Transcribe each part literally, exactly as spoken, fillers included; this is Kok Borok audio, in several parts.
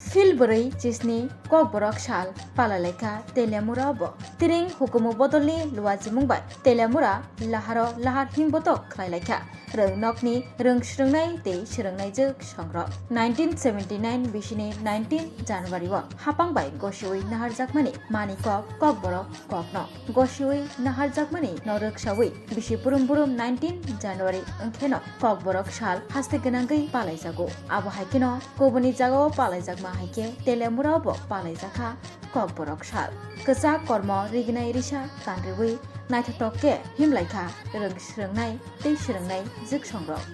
Phil bwrwi chisni Kokborok sal palailaikha Teliamura bo. Tiring hukumu bodolni luachimung bai Teliamura laharo lahar himbotok khlailaikha. Rwngnokni rwng swrwngnai tei swrwngnaijwk songrok. Nineteen seventy nine bisini nineteen January o hapang bai gosiwi naharjakmani Manikok Kokborok kokno gosiwi naharjakmani no rwksawi bisi burum burum nineteen January wngkheno Kokborok sal haste gwnangwi palaijago. Abo hai kheno kubuni jagao palaijakma hai khe Teliamurao bo palaijakha Kokborok sal. Kwchak kormo rignai risa kanriwi naithotok khe himlaikha rwng swrwngnai tei swrwngnai jwk songrok.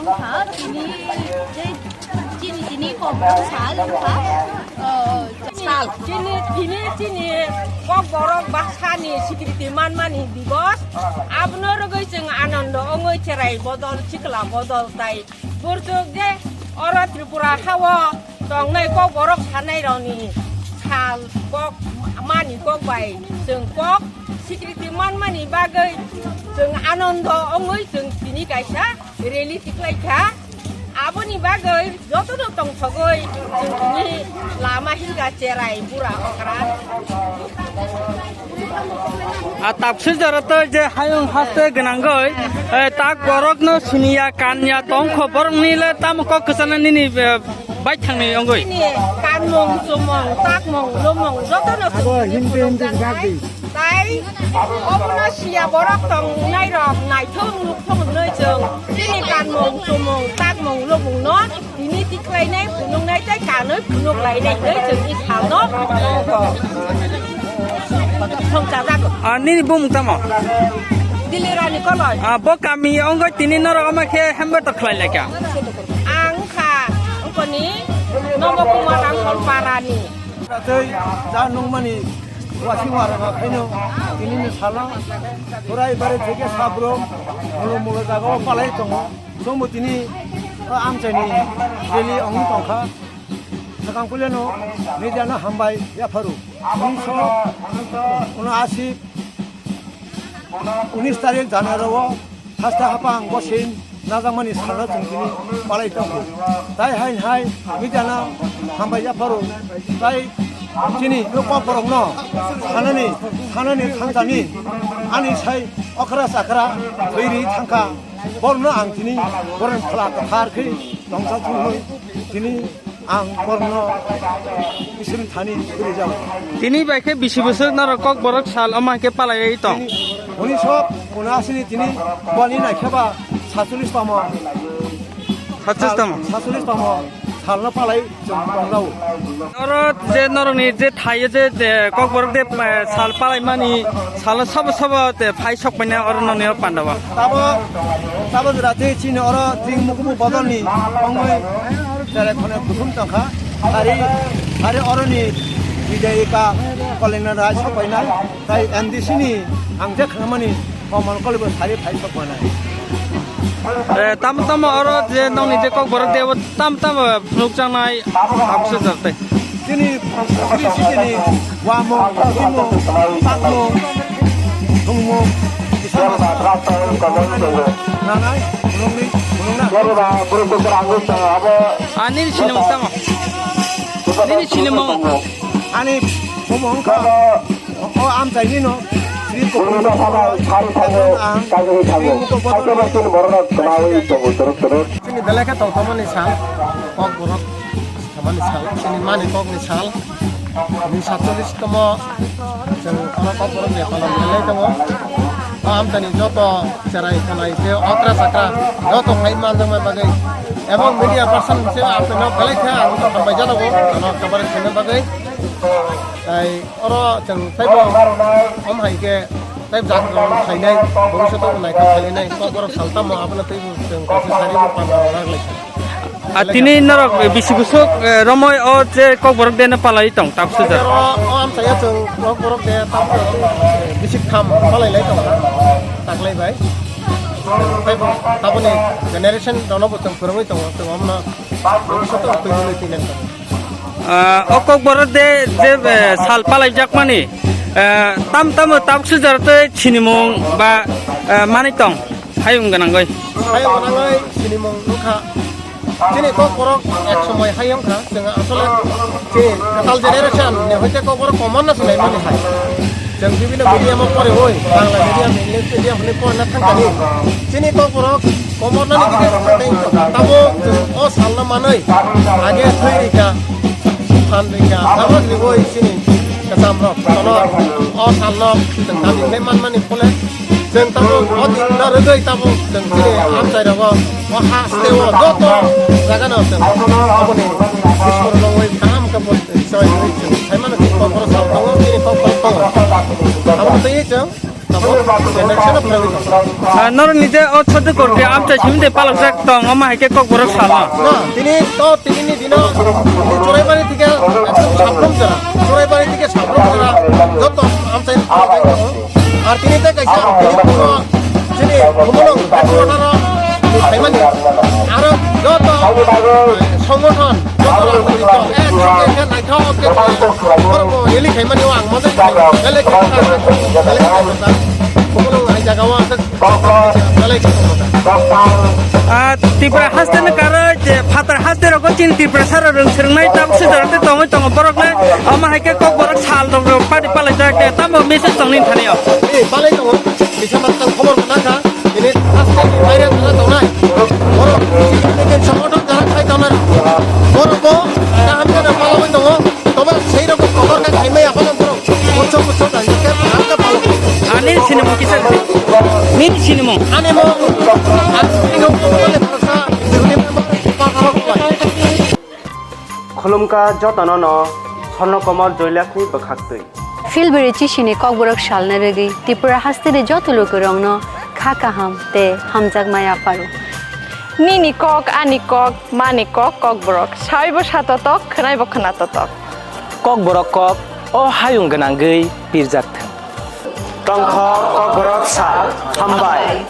Wngkha tini, tei chini tini Kokborok sal wngkha. Sal. Chini, tini chini Kokborok baksani sikriti manmani dibos. Abono rwgwi chwng anondo wngwi cherai bodol, chikla bodol tai burchuk je oro Tripura hao tongnai Kokborok sanairokni sal kok mani kok bai chwng kok sikriti manmani bagwi chwng anondo wngwi chwng tini kaisa rally tiklaikha. Aboni bagwi jotono tongthogwi chwng tini lama hinkha cherai bura okra. A tapsi jora to je hayung haste gwnangwi, eh, tak borokno siniya kanya tongkho borokni le tamo kok kwchana nini, eh, baithangni wngwi. Nini kanmung chumung takmung lumung jotono chwng tini phunukjaknai. Tai obono siya borok tongnai rok naithok nukthok hwnwi chwng chini kanmung chumung takmung lumungno tini tikhlainai phunuknai tei kanwi phunuklainai hwnwi chwng i salno thongjago. Ah, nini bumung tamo? Dilirani Koloi. Ah, bo kami wngwi tini norok ama khe hembe to khlai laikha. Ang kha wngkoni Nomo Kumar Rangkhol parani. Tei ja nungmani wasi warok khaino tini ni salo Khuraibari theke sabrom mulo mulo jaga o palai tongo. Chwngbo tini o amchaini rally wngwi tongkha. Swkang puilano media no hambai yapharo. Unisho unashi unis tarik January o haste hapang bosin najakmani salno chwng tini palai tongo. Tai hain hai media no hambai yapharo. Tai chini no kokborok no sanani sanani thangsani ani sai okra chakra thwiri thangkha. Borno ang tini borok phala kathar khe tongsa thumwi tini ang borno Iswrwng thani kwrwi jago. Tini bai khe bisi bwswk norok kokborok sal omo hai khe palaiwi tong? Tini unisho unashi ni tini boni naikhe ba satcholish tamo. Satcholish tamo? Satcholish tamo salno palai chwng tongjao. Oro je norokni je thaio je, je kokborok de, eh, sal palaimani salo sabo sabo de phai sok paina oro noni o pandao. Tabo, tabo jora tei chini oro tring mukumu bodolni ongoi tere khone kuthum tongkha. Hari, hari oroni bidayika Kalina Rai sok painai. Tai M D C ni ang je khnamani Komol Kolibo sari phai sok manai. Eh, tamo tamo oro je nongni je kokborok de, bo tamo tamo phunukjaknai abse jar tai. Chini chini chini wamo, timo, takmo, thungmo, kisama. Nanai, phunukni, phunukna. Ani sinimung tamo. Nini sinimung. Ani bumung kha. O amchaini no, Sri Kopil no, ang, Sri Mukho Bodol. Chini belai khe tongthokmani sal, kokborok tongthokmani sal, chini mani kokni sal, ni satcholish tomo, chwng oro kokborok ni palon belai tongo. O amchaini joto cherai khanai tei okra chakra joto phai manjakma bagwi, ebong media person se apni no belai khe ang hambai janago, ano kabare sene bagwi. Tai oro chwng taibo om hai khe tai jat rok khainai, bhobishyot o naithok khainai, kok borok sal tamo abono teibo chwng kaisa sari bo panda rok nang lai kha. Ah, tini norok bisi bwswk, eh, romoi o je Kokborok de no palai tong, tabuk sujak. O, o amchaya chwng Kokborok de tabuk, eh, bisi tham palai lai tong, taklai bai. Tei bo taboni generation rokno bo chwng phwrwngwi tongo, chwng omono bhobishoto twi twi twi nang tongo. Ah, o Kokborok de je, eh, sal palaijakmani, eh, tam tamo tabuk sujak tei sinimung ba, eh, manwi tong, hayung gwnangwi. Hayung gwnangwi sinimung wngkha. Chini Kokborok ek somoi hai wngkha, chwng asole chini kwtal generation ni hoite Kokborok common no swlai mani hai. Chwng bibhinno medium o poriwi, Bangla medium, English medium hwnwi porina thangkani. Chini Kokborok common no ni dige swlai tongkha. Tamo chwng o salno manwi age thwi rikha, phan rikha, abo riwi chini kwcham rok kono o salno chwng dabi khlai manmani phole. Chwng tabuk o din no rwgwi tabuk chwng chini amchai rogo o haste o joto jaga no chwng aboni Ishwar rogwi kaham khe bo chai rwi chwng sai mano chini Kokborok sal tongo, chini Kokborok tongo. Abo twi chwng tabuk election o phlaiwi tongo. Ah, norok ni je o Chhadrapur ke amchai simi de palok jak tong, omo hai khe Kokborok sal no. Na, tini to tini ni dino tini Churaibari thike ekdom Sabrum jora, Churaibari thike Sabrum jora joto amchai tongo. Ar tini tei kaisa tini bumo chini bumulong headquarter o tini phaimani aro joto songothon joto rajniti dol ek song ek naithok khe borok bo rally khaimani o ang mode rally khaimani bumulong hai jaga o ang belai khe tongkha. Ah, Tripura haste ni karwi je phatar haste rogo chini Tripura sara rwng swrwngnai tabuk sujak tei tongwi tongo borok le omo hai khe Kokborok sal rok party palai jak tei tamo message tong nini thani o. Ni palai tongo. Kisa matang khobor gwnang kha, ini haste ni baire tara tongnai. Borok, ini songothon jarak khai tongnai. Borok bo, kaham jana palangwi tongo. Tobo sei rok khobor kha khai maya phano borok. Bosok bosok dai khe kaham khe palo. Ani sinimung kisa di. Nini sinimung. Ani mo, ani sinimung kole khoroksa, jibini member, pa khorok bai. Khulumkha jotono no Swarno Komol Joylakshmi bwkhaktwi. Philbiri chisini Kokborok salna rwgwi Tripura hasteni joto lukurokno kha kaham tei hamjakmaya pharo. Nini kok, ani kok, mani kok, Kokborok. Saibo satotok, khwnaibo khwnatotok. Kokborok kok, o hayung gwnangwi pirjak thwng. Tongthok Kokborok sal, hambai.